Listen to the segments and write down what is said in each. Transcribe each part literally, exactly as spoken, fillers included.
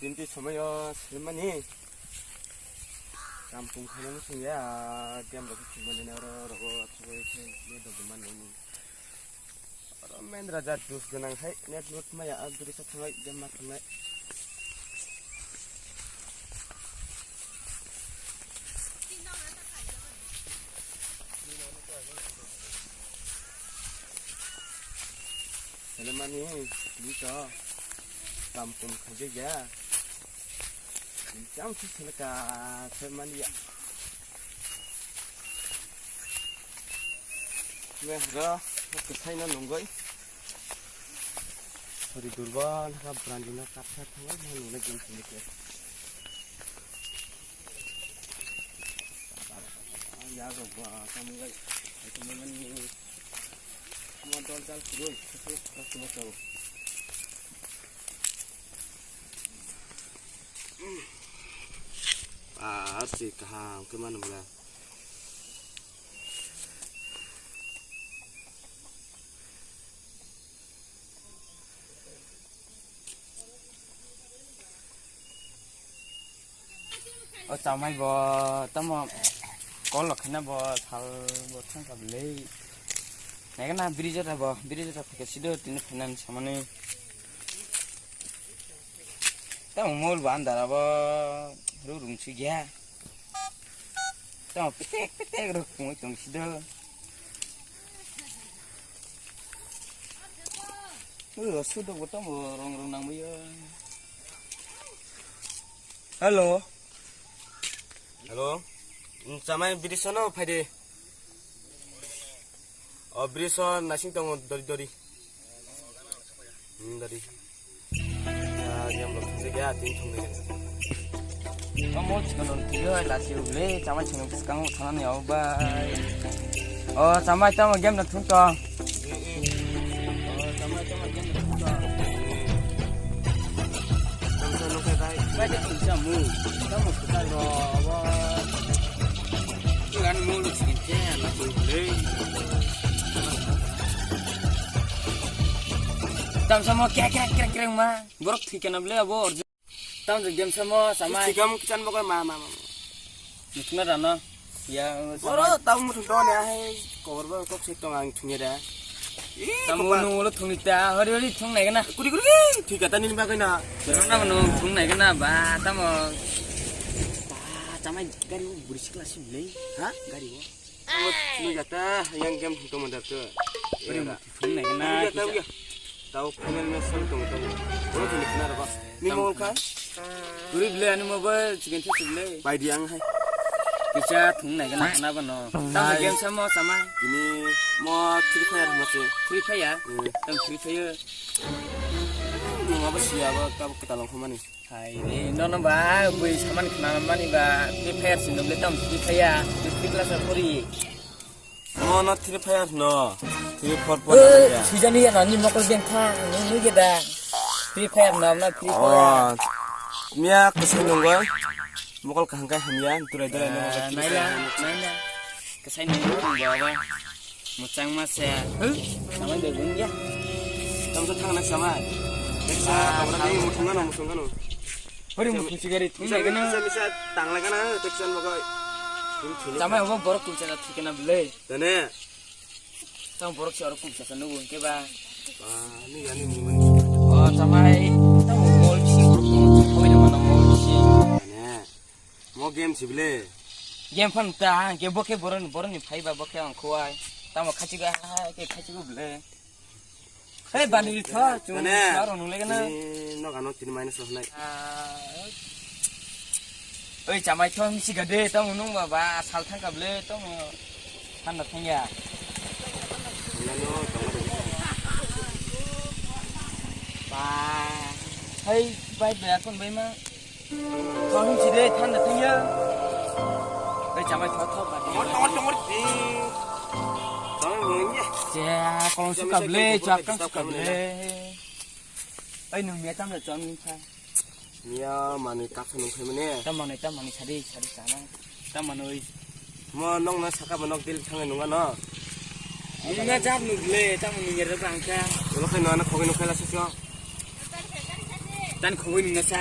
Tini somoyo swimmani. Kam kum khainani sungya, game rok swimmani oro rogo asugwi khe net rok man nini. Oro main raja dus gwnang hai net nut maya a duri sa thangai game ma thangai. Selemani, ni to, kam kum khaijak ya. Jam si seleka, selemani ya. Mehra, kesai na nunggoi. Sorry, durban, ha, brandi na kapsa thangai, ma nunglai jam si seleka. Ya, rok ba, tamo lai, tamo lai. Mo dol dal kuroi, sokol sokol sokol sokol. Ah, si kaham ke mana bela. O chamai bo tamo kol khana bo sal bo thangka bwlei. Naikhe na bridge jora bo, bridge jora phaka sido tini finance samani. Tamo mol bo andar abo ru rung si gya. Tamo petek petek rok pungwi tong sido. Ui, sudok bo tamo rong rong nang bayo. Hello. Hello. Chamai bridge no phaidi. O bridge o nasing tongo dori dori. Hmm, dori. Ya, yang belum selesai ya, tin thung deh. Kamu jangan dulu ya, lasi uble, chamai chunuk sekarang sana nih, oh, bye. Oh, chamai tamo game na thung to. Oh, chamai tamo game na thung to. Bye, dia thung samu. Kamu suka lo, apa? Kan mulu sini, lasi uble. Tam samo krek krek krek krek ma. Borok thwi kana bwle abo orji. Tam je game samo samai. Thwi kam kisan bokol ma ma ma. Muthuna rano. Ya. Boro tau muthung to ne hai kobor ba kok se tong ang thungya da. Tam no lo thungni ta hori hori thung nai kana. Kuri kuri thwi kata nini bagwi na. Rona no thung nai kana ba tamo. Ba chamai gari buri sikla si bwle. Ha? Gari o. Nujata yang game hingtong mandar tu. Beri mati phone nai kana. Nujata uya. Tau final match sam tong tong. Boro tini khna raba. Ni mol kha. Kuri bwle ani mobile chicken tu bwle. Pai di ang hai. Kicha thung nai kana khna bano. Tam game samo sama. Ini mo Free Fire mo se. Free Fire? Hmm. Tam Free Fire. Ni mo ba siya ba ka ka talong khomani. Hai re, nono ba, bui saman khna mani ba, Free Fire si nokle tam Free Fire, Free Class a pori. No, no, Free Fire no. Three four four. Eh, sijani ya nani mokol gen tha, nunu ge da. Free Fire na, na Free Fire. Oh, miya kusai nungoi. Mokol kahangkai hamya, turai turai nungoi. Naila, naila. Kasai ni baba. Muchang ma se. Huh? Samai de bung ya. Tam sa thang nak samai. Teksa, ah, kamera ni muchang ano, muchang ano. Hori muchang sigari thung na gana. Bisa bisa tang la gana, teksa mo koi. Samai obo borok kulcha na thikena bwle. Tane. Tam borok si orok kulcha sa nugo ke ba. Ah, ni gani ni. Oh, samai. Tam mol si borok kulcha koi na mol si. Tane. Mo game si bwle. Game phan ta, ke bo ke boron, boron ni phai ba bo ke ang khowai. Tamo khachi ga ha, ke khachi go bwle. Hey, bani tho, chung aro nung lege na. Ni no gano tini minus lo nai. Ah. Oi, chamai tho, mi siga de, tamo nung ba, ba, sal thang ka bwle, tamo. Thanda thang ya. Ba. Hey, bai, ba, kon bai ma. Tong si de, thanda thang ya. Bai chamai tho tho ba. Tongor, tongor, tongor, di. Tongor mo ye. Che, kolong suka bwle, chak kang suka bwle. Ai nung mia tam da chon kha. Mia mani kap sa nung khai mane. Tam mani, tam mani sadi, sadi chana. Tam mani oi. Mo nong na saka ba nok dil thang nung ano. Nung na jab nung bwle, tam mani nyer bang kha. Ulo khai no ana khogoi nung khai la sisyo. Tan khogoi nung na sa.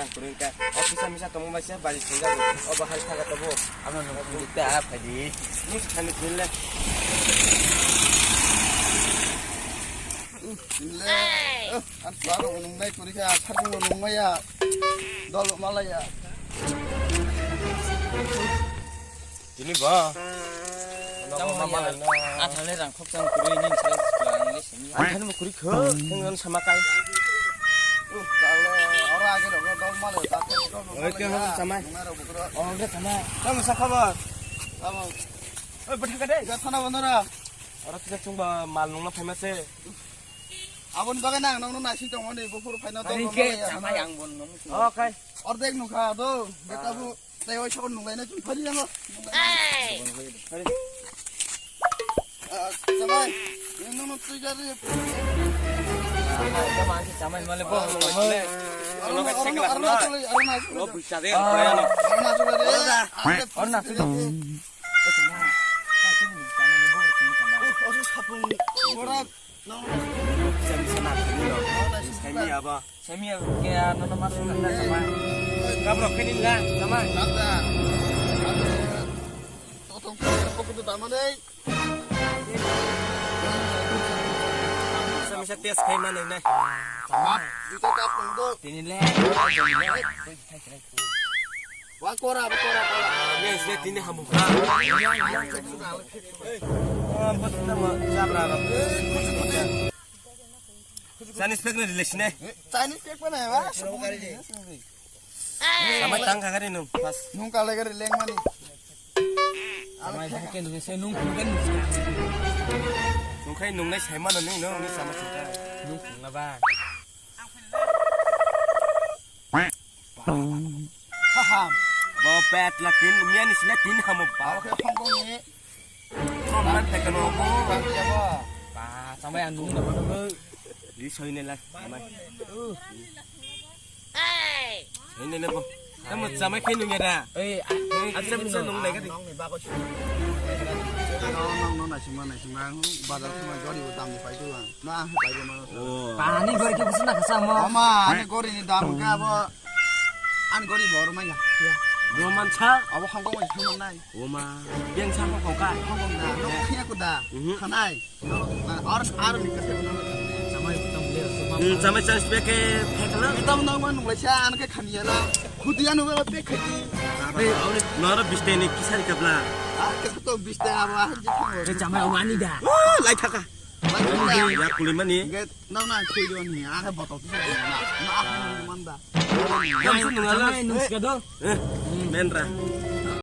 rang kwrwi wngkha. O kisa misa tongma bai se bari songjago. O bahai thangkha tabuk. Ano nung ta phaidi. Nung sa thani thinle. Thinle. Hey! Eh, ang sa rok nung nai kwrwi kha, sa rok nung maya. Dol malaya. Tini ba? Tamo ya. Athale rang khok chang kwrwi ni sa ang le sini. Athale mo kwrwi kho, thang an sama kai. Uh, talo, ora age ro, dol male, ta dol male. Oi, ke hon samai. Nunga ro bukro. Oh, ke samai. Tamo sa khabar? Tamo. Oi, bwtha ka de. Ga thana bandara. Ora kisa chungba mal nungna phaima se. Aboni bagwi nang nongno naising tongmani buphuru phaina. Ari dol ke male ya. Samai ang bon nong. Oh, kai. Ordek nukha do, beta bu. Tei oi sabon nunglaina chwng phari nango. Hey! Ah, samai. Nung nung twi gari. Samai male bo. Arona, arona, arona, arona. Lo bisa de, arona. Arona, arona. Arona, arona. Arona, arona. Oso sapung. Ora. Semi sana tini lo. Semi apa? Semi apa? Kaya nono masuk na sama. Kabrok kini la sama. Totong kaya apa kudu taman eh. Semi sa test kai mana ini? Sama. Itu tak tunggu. Tini le. Wa kora, wa kora, kora. Yes, yes, tini hamu. Ah, basta mo jabra ro. Chinese pek na relation eh. Chinese pek mana ya? Sama tang kagari nung. Pas. Nung kale gari leng mani. Sama hai ke nung se nung kugan nung. Nung khai nung nai sai mana nung nung sama sita. Nung kung na ba. Haha. Bo pet la tin, miya ni sila tin hamo ba. Oke, Hong Kong ni. Rom man te kano bo. Ba, sampai anu na ba. Di soi ne la, sampai. Soi ne le bo. Tamo sampai khe nung ya da. Eh, acha bisa nung le ka di. Nong nong nong na sima na sima bazar sima gari bo dam ni pai tu ang. Na, pai ko no. Oh. Pani gori ke bisa na kasa mo. Ama, ani gori ni dam ka bo. Ani gori bor maya. Roman sa. Abo hongkong mai thang nai. Oma. Yang sa hongkong ka. Hongkong da. No khaya ko da. Mhm. Khanai. No, ar ar ni kase ko. Chamai tam le so ma. Hmm, chamai chance pe ke phekla. Tam no man wala sa an ke khania la. Khudi anu wala pe khadi. Noro biste ni kisari kabla. Ah, ke to biste abo han je. Chamai wani da. Oh, lai thaka. Ya kulimani. Nang nang khui do ni, ane botol tu na, na, na, manda. Yang tu nunga lo. Nunga do. Eh, menra.